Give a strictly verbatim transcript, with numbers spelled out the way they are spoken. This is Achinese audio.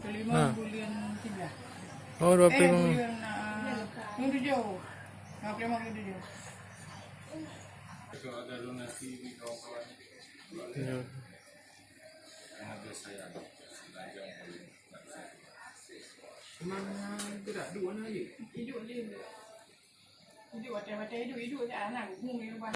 Kelima, ha, bulan tiga belas. Oh, dua puluh lima. Eh, bulan, ah, bulan tujuh. Dua puluh lima bulan tujuh. Kalau ada donasi di kawan-kawan. Ya. Memang gerak dua na aja. Hidup je. Hidup, watèe-watèe hidup, hidup je anak, hum di rumah.